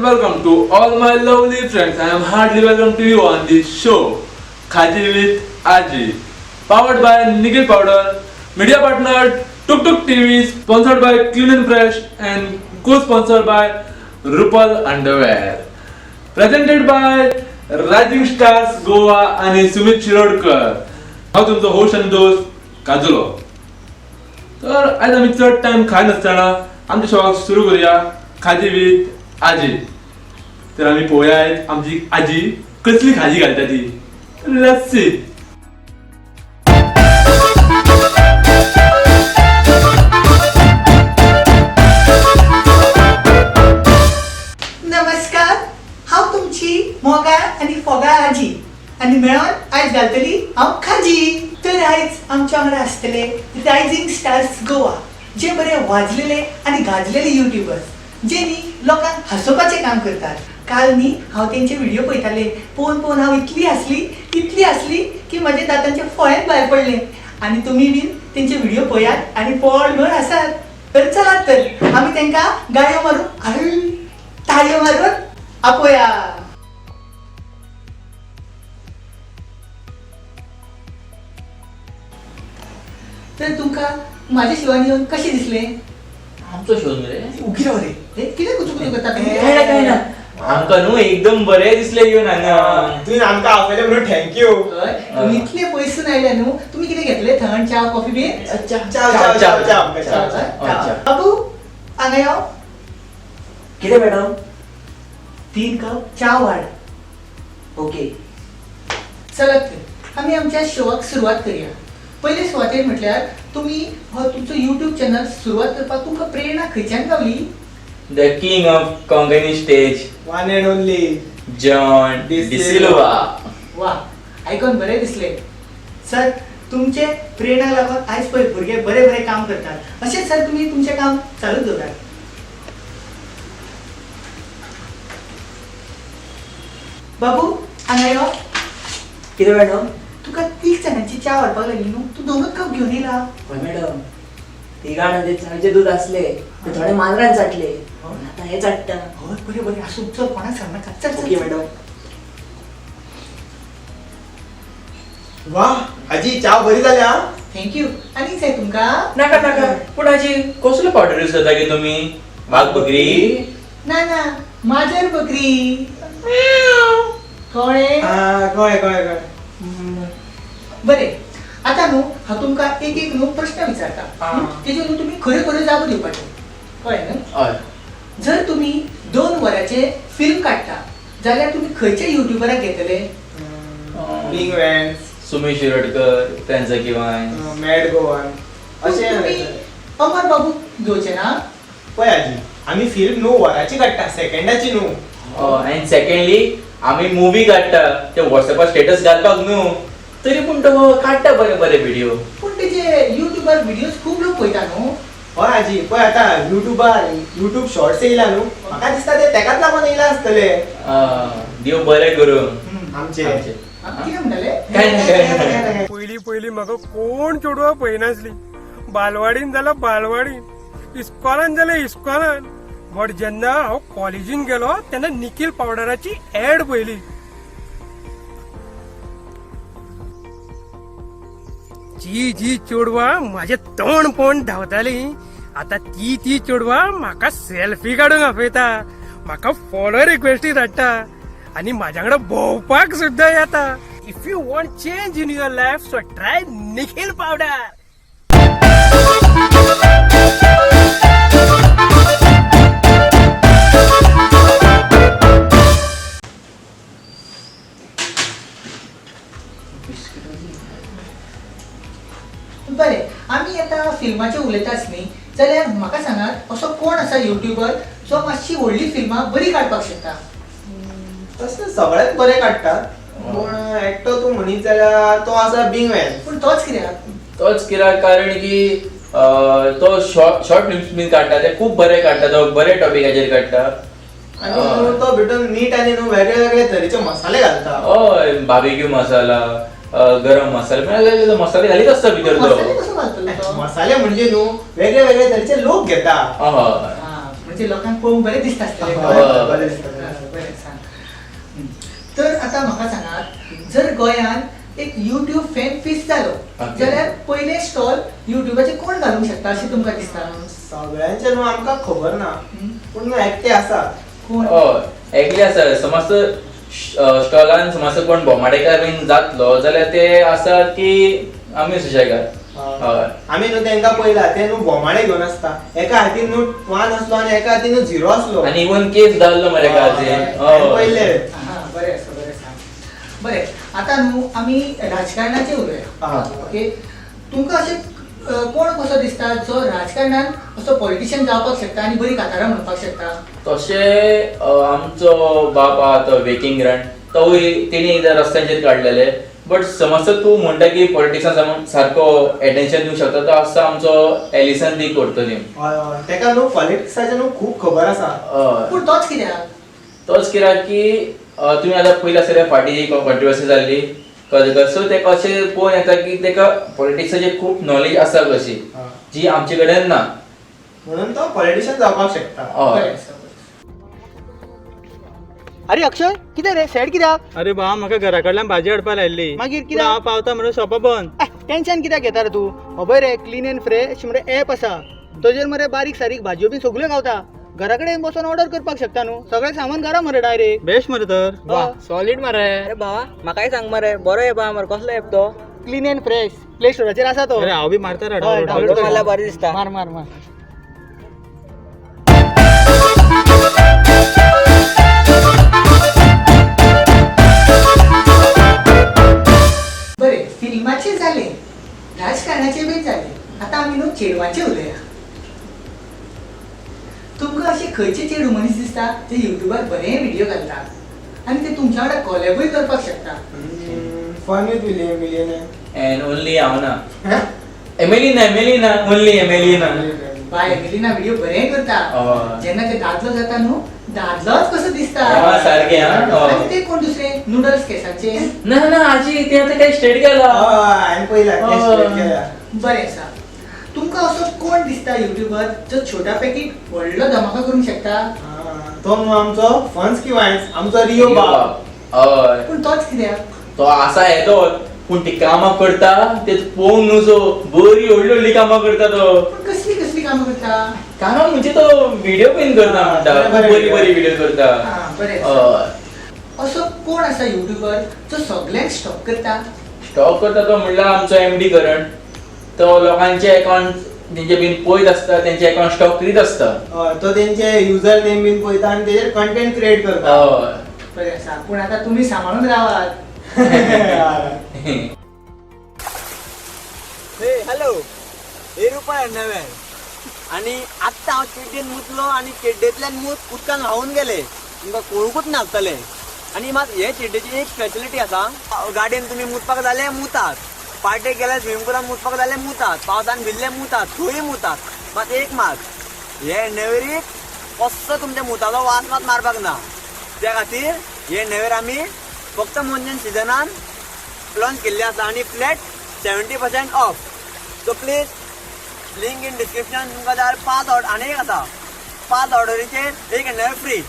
Welcome to all my lovely friends. I am heartily welcome to you on this show, Khaji with Aaji, powered by Nikhil Powder, media partner Tuk Tuk TV, sponsored by Clean and Fresh and co-sponsored by Rupal Underwear. Presented by Rising Stars Goa आणि सुमित शिरोडकर. हांव तुमचो host आनी दोस्त काजुलो. तर आयज आमी चड time खाय नासतना आमच्या शोवाक सुरू करूया, खाजी विथ आजी. तर आमी पळोवया आयज आमची आजी कसली खाजी घालता ती. Let's see. नमस्कार, हांव तुमची मोगाळ आनी फोगाळ आजी आनी मेळोन आयज घालतली हांव खाजी. तर आयज आमच्या वांगडा आसतले रायझींग स्टार्स गोवा, जे बरे वाजलेले आनी गाजलेले युट्युबर्स, जे न्ही लोकांक हांसोवपाचें काम करतात. काल न्ही हांव तेंचे व्हिडिओ पळयताले. पळोवन पळोवन हांव इतली हांसली, इतली हांसली की म्हज्या दातांचे फळेच भायर पडले. आनी तुमी बीन तेंचे व्हिडिओ पळयात आनी पोटभर हासात. तर चलात तर आमी तेंकां गाळयो मारून, हळू ताळयो मारून आपोया. तर तुमकां माझ्या शिवान येवन कशें दिसलें? आमचो शो न्हू रे. उगी राव रे. हे कितें कुचू कुचू करता तुमी? काय ना, काय ना, आमकां न्हू एकदम बरें दिसलें येवन हांगा. तुवें आमकां आपयलें म्हणून thank you. हय, तुमी इतले पयसून आयले न्हू, तुमी कितें घेतले? थंड च्या, कॉफी बी? च्या च्या च्या च्या, आमकां च्या. च्या. बाबू, हांगा यो. कितें मॅडम? 3 कप च्या वाड. ओके. चलात तर आमी आमच्या शोवाक सुरवात करया. पयले सुवातेर म्हटल्यार तुमी हो तुमचो युट्यूब चॅनल सुरवात करपाक तुमकां प्रेरणा खंयच्यान गावली? The king of Konkani stage, one and only John D'Silva. वा, आयकोन बरें दिसलें. सर, तुमचे प्रेरणा लागून आयज पळय भुरगे बरे बरे काम करतात. अशेंच सर, तुमी तुमचें काम चालूच दवरात. बाबू, हांगा यो. कितें मॅडम? तुका 3 जाणांची च्या हाडपाक लागली न्हू, तूं दोनूच कप घेवन येयला. हय मॅडम, तिगां जाणांचे च्याचें दूद आसले ते थोडे माजरान चाटले, आतां हें चाट्टा. हय, बरें बरें, आसूं, चल, कोणाक सांगनाका. चल चल. Okay madam. वा आजी, च्या बरी जाल्या. Thank you. आनीक जाय तुमकां? नाका नाका. पूण आजी, कसलो पावडर यूज करता की तुमी? वाघ बकरी? ना ना, माजर बकरी. कळ्ळें? हा, कळ्ळें कळ्ळें कळ्ळें. बरें, आतां न्हू हांव तुमकां एक एक न्हू प्रश्न विचारता. तेजेर न्हू तुमी खऱ्यो खऱ्यो जापो दिवपाच्यो. कळ्ळें न्हू? हय. जर तुमी 2 वरांचें फिल्म काडटा जाल्यार तुमी खंयच्या युट्युबराक घेतले? बिंग वॅन्स. सुमीत शिरोडकर, फ्रेंझकी वायन्स. मॅड गोवन अशें. तुमी अमर बाबू घेवचे ना? पळय आजी, आमी फिल्म न्हू वराची काडटा, सेकंडाची न्हू. अँड सेकंडली, आमी मुवी काडटा ते वॉट्सॅपार स्टेटस घालपाक न्हू. तरी पूण तो काडटा बरे बरे व्हिडिओ. पूण तेजे युट्युबार व्हिडियोज खूब लोक पळयता न्हू. हय आजी, पळय आतां युट्युबार युट्यूब शॉर्ट्स येयला न्हू, म्हाका दिसता ते तेकाच लागून येयला आसतले. देव बरें करूं. आमचे. आमचे. कितें म्हणटाले? काय ना, काय ना. पयलीं पयलीं म्हाका कोण चेडवां पळयनासली. बालवाडीन जाल्यार बालवाडीन, इस्कॉलान जाल्यार इस्कॉलान. बट जेन्ना हांव कॉलेजीन गेलो तेन्ना निखील पावडराची एड पळयली. जी जी चेडवां म्हाजें तोंड पळोवन धांवतालीं, आतां ती ती चेडवां म्हाका सेल्फी काडूंक आपयता, म्हाका फॉलो रिक्वेस्टी धाडटा आनी म्हाज्या वांगडा भोंवपाक सुद्दां येता. If you want change in your life, so try Nikhil powder. बरें, आमी आतां फिल्माचेर उलयताच न्ही, जाल्यार म्हाका सांगात, असो कोण आसा युट्युबर जो मातशी व्हडली फिल्मां बरी काडपाक शकता? तसलें सगळेच बरें काडटात, पूण एकटो तूं म्हणीत जाल्यार तो आसा बिंग वॅन्स. पूण तोच कित्याक? तोच कित्याक, कारण की तो शॉर्ट शॉर्ट फिल्म्स बीन काडटा, ते खूब बरे काडटा. तो बरे टॉपिकाचेर काडटा. आनी न्हू तो भितर मीठ आनी न्हू वेगळे वेगळे तरेचे मसाले घालता. हय, बार्बेक्यू मसाला, गरम मसाला, म्हळ्यार मसाले घालीत आसता भितर तो. मसाले कसो घालतलो तो? मसाले म्हणजे न्हू वेगळे वेगळे तरेचे लोक घेता. हय. हा, म्हणजे लोकांक पळोवंक बरें दिसता आसतलें. हय, बरें दिसता. बरें सांग. तर आतां म्हाका सांगात, जर गोंयांत एक युट्यूब फॅन फीस जालो जाल्यार पयलें स्टॉल युट्यूबाचेर कोण घालूंक शकता अशें तुमकां दिसता? सगळ्यांचे न्हू आमकां खबर ना, पूण न्हू एकटे आसा. कोण? हय, एकले आसा. समज स्टॉलान समज कोण बोमाडेकार बीन जातलो जाल्यार ते आसात की आमी सुशेगाद. हय. आमी न्हू तेंकां पळयला, ते न्हू बोमाडे घेवन आसता. एका हातीन न्हू 1 आसलो आनी एका हातीन न्हू 0 आसलो. आनी इवन केस जाल्लो मरे काजी. पयले. बरें आसा, बरें आसा. बरें, आतां न्हू आमी राजकारणाचेर उलोवया. ओके, तुमकां अशें कोण कसो दिसता जो राजकारणान असो पॉलिटिशियन जावपाक शकता आनी बरी कातारां म्हणपाक शकता? तशें आमचो बाप आहा तो वेकिंग ग्रांट, तोवूय तेणी एकदां रस्त्यांचेर काडलेले. बट समज तूं म्हणटा की पॉलिटिक्सान सारको एटेन्शन दिवंक शकता, तो आसा आमचो एलिसन दी करतली. हय हय, तेका न्हू पॉलिटिक्साचें न्हू खूब खबर आसा. पूण तोच कित्याक? तोच कित्याक की तुमी आतां पयलीं आसतलें फाटीं कॉन्ट्रोवर्सी जाल्ली कळ्ळें. सो तेका अशें पळोवन येता की तेका पॉलिटिक्साचेर खूब नॉलेज आसा कशी, जी आमचे कडेन ना, म्हणून तो पॉलिटिशियन जावपाक शकता. हय. अरे अक्षय, कितें रे सॅड कित्याक? अरे बा, म्हाका घरा कडल्यान भाजी हाडपाक लायिल्ली. मागीर कित्याक? हांव पावता म्हणून शॉपा बंद. टेन्शन कित्याक घेता रे तूं? खबर रे, क्लीन एंड फ्रेश मरे एप आसा, ताजेर मरे बारीक सारीक भाजयो बीन सगल्यो गावता. घरा कडेन बसून ऑर्डर करपाक शकता न्हू, सगळें सामान घरा मरे डायरेक्ट. बेस्ट मरे तर. सॉलीड मरे. अरे बाबा, म्हाकाय सांग मरे, बरो एप आहा मरे. कसलो एप तो? क्लीन एंड फ्रेश, प्ले स्टोराचेर आसा तो. अरे हांव बी मारता रे. डाउनलोड मारल्यार बरें दिसता. मार मार मार. बरें, फिल्माचें जालें, राजकारणाचें बी जालें, आतां आमी न्हू चेडवांचें उलया. तुमकां अशें खंयचे चेडूं मनीस दिसता जे युट्यूबार बरें व्हिडियो घालता आनी ते तुमच्या वांगडा कॉलेबूय करपाक शकता? Fun with William millionaire. And only हांव ना, एमेलिना, एमेलिना, ओनली एमेलिना. बाय, एमेलिना व्हिडियो बरें करता. जेन्ना ते दादलो जाता न्हू, दादलोच कसो दिसता. सारकें. आनी ते कोण दुसरे नुडल्स केसाचे? ना ना आजी, ते आतां काय स्ट्रेट गेला. हांवें पयला. बरें आसा. तुमकां असो कोण दिसता युट्यूबर जो छोटा पॅकेट व्हडलो धमाका करूंक शकता? तो आमचो फन्स की वायन्स, आमचो रियो बाब. हय. पूण तोच कित्याक? तो आसा येतोच, पूण ती कामां करता ते पळोवंक नुजो. बरी व्हडली व्हडली कामां करता तो. पूण कसली कसली कामां करता? कामां म्हणजे तो व्हिडियो बीन करता म्हणटा, बरी बरी व्हिडियो करता. बरें. असो कोण आसा युट्यूबर जो सगल्यांक स्टॉक करता? स्टॉक करता तो म्हणल्यार आमचो एमडी करण. तो लोकांचे अकाउंट तेंचे बीन पळयत आसता, तेंचे अकाउंट स्टॉक करीत आसता. तो तेंचे युजर नेम बीन पळयता आनी तेजेर कंटेंट क्रिएट करता. बरें आसा, पूण आतां तुमी सांबाळून रावात. हॅलो, हे रुपा नवें आनी आत्तां हांव चेड्डेन मुतलो आनी चेड्डेंतल्यान मूत उदकान व्हांवून गेले, तुमकां कळुंकूच नासतलें. आनी मात हे चेड्डेची एक स्पेशलिटी आसा, गाडयेन तुमी मुतपाक जाल्यार मुतात, पार्टेक गेल्यार स्विमींग पुलान मुतपाक जाल्यार मुतात, पावसान भिल्ले मुतात, खंयूय मुतात. मात एक मात, हे नेवेरीक कसो तुमच्या मुताचो वास मात मारपाक ना. त्या खातीर हे नेवेर आमी फक्त मोन्सन सिजनान लॉन्च केल्ली आसा आनी flat 70% off. So please, link in description. तुमकां जाल्यार 5 ऑर्डर आनी एक आसा, 5 ऑर्डरीचेर एक नेवेर फ्री.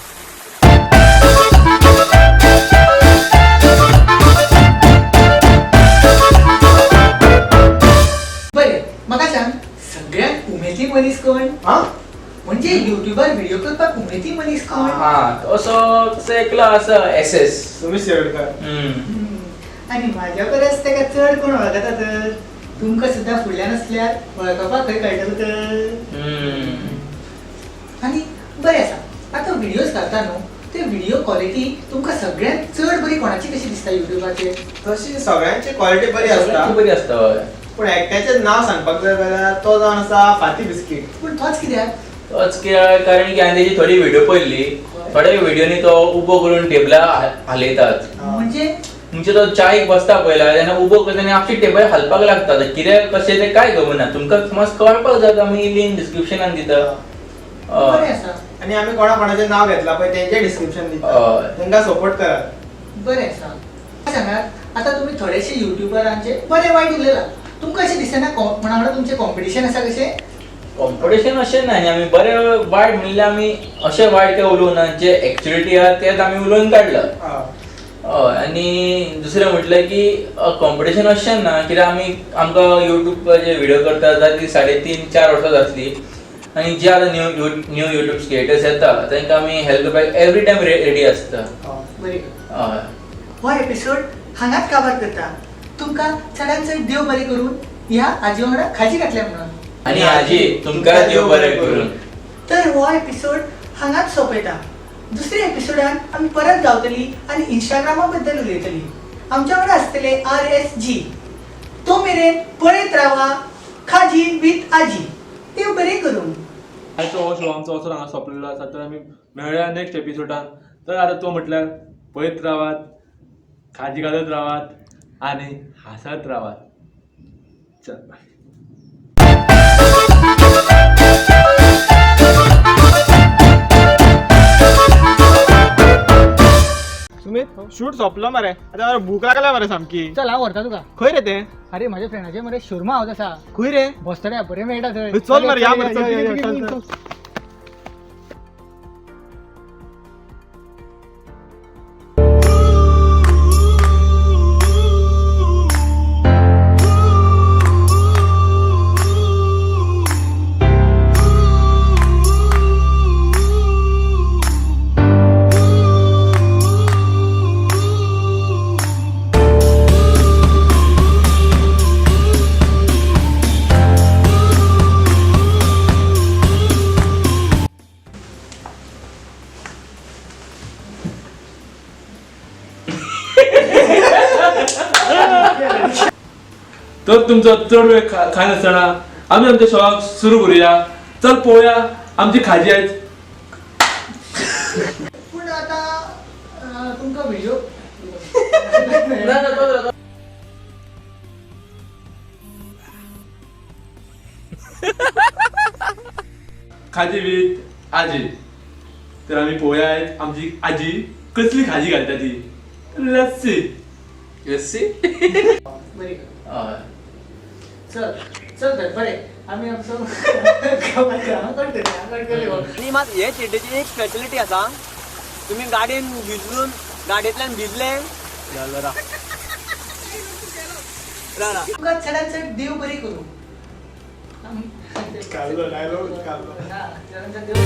बरें, म्हाका सांग, सगळ्यांत उमेदी मनीस कोण? म्हणजे युट्यूबार व्हिडियो करपाक उमेदी मनीस कोण? असो तसो एकलो आसा, एस एस सुमित शिरोडकर. आनी म्हाज्या परस ताका चड कोण वळखता तर? तुमकां सुद्दां फुडल्यान आसल्यार वळखपाक खंय कळटलो तर? आनी बरें आसा, आतां व्हिडियोज घालता न्हू, ते व्हिडियो क्वॉलिटी तुमकां सगळ्यांत चड बरी कोणाची कशी दिसता युट्यूबाचेर? तशी सगळ्यांची क्वॉलिटी बरी आसता, बरी आसता. पूण एकट्याचें नांव सांगपाक जाय जाल्यार तो जावन आसा फाती बिस्कीट. पूण तोच कित्याक? तोच कित्याक, कारण की हांवें तेजी थोडी व्हिडियो पळयल्ली, थोड्या व्हिडियोनी तो उबो करून टेबलां हालयतात. म्हणजे म्हणजे तो चायक बसता पळयला तेन्ना उबो करता आनी आपली टेबल हालपाक लागता. कित्याक कशें तें कांय खबर ना. तुमकां समज कळपाक जाय आमी लिंक डिस्क्रिप्शनान दिता. बरें आसा. आनी आमी कोणा कोणाचें नांव घेतलां पळय तेंचें डिस्क्रिप्शन दिता, तेंकां सपोर्ट करात. बरें आसा. सांगात आतां तुमी थोडेशे युट्यूबरांचे बरें वायट उलयला, तुमकां अशें दिसना कोणा वांगडा तुमचें कॉम्पिटिशन आसा कशें? कॉम्पिटिशन अशें ना न्ही, आमी बरें वायट म्हणल्यार आमी अशें वायट काय उलोवंक ना, जे एक्चुअलिटी आहा तेच आमी उलोवन काडला. हय, आनी दुसरें म्हटल्यार की कॉम्पिटिशन अशें ना, कित्याक आमी आमकां युट्यूबाचेर व्हिडियो करता जाल्यार ती 3.5-4 वर्सां जातली आनी जे आतां न्यू न्यू युट्यूब क्रिएटर्स येता तांकां आमी हेल्प करपाक एवरी टायम रेडी आसता. बरें. हय. हो एपिसोड हांगाच काबार करता. तुमकां चडान चड देव बरें करून ह्या आजी वांगडा खाजी घातल्या म्हणून. आनी आजी तुमकां देव बरें करून. तर हो एपिसोड हांगाच सोंपयता. दुसऱ्या एपिसोडान आमी परत गावतली आनी इंस्टाग्रामा बद्दल उलयतली. आमच्या वांगडा आसतले RSG. तो मेरेन पळयत रावा खाजी विथ आजी. देव बरें करूं. आयचो हो शो आमचो असो हांगा सोंपलेलो आसा. तर आमी मेळया नेक्स्ट एपिसोडान. तर आतां तो म्हटल्यार पळयत रावात, खाजी घालत रावात आनी हांसत रावात. चल बाय. सुमित, शूट सोंपलो मरे, आतां मरे भूक लागल्या मरे सामकी. चल, हांव व्हरता तुका. खंय रे तें? अरे, माझ्या फ्रेंडाचे मरे शोरमा हावस आसा. खंय रे? बसतल्या बरें मेळटा थंय. चल मरे, या मरे, चल, या, या, बेगीन, चल, बेगीन, चल. चल. तर तुमचो चड वेळ खायनासतना आमी आमच्या शोवाक सुरू करुया. चल पळोवया आमची खाजी आयज. पूण आतां तुमकां व्हिडिओ ना ना, तो तो खाजी विथ आजी. तर आमी पळोवया आयज आमची आजी कसली खाजी घालता ती. Let's see. Yes see. बरी. हय. चल चल, तर बरें, आमी आमचो हांव कडटले. आनी मात हे चेड्डेची एक स्पेशलिटी आसा, तुमी गाडयेन भिजून, गाडयेंतल्यान भिजले रा रा. तुमकां चडान चड देव बरें करूं. काडलो डायलॉग, काडलो. चडान चड देव.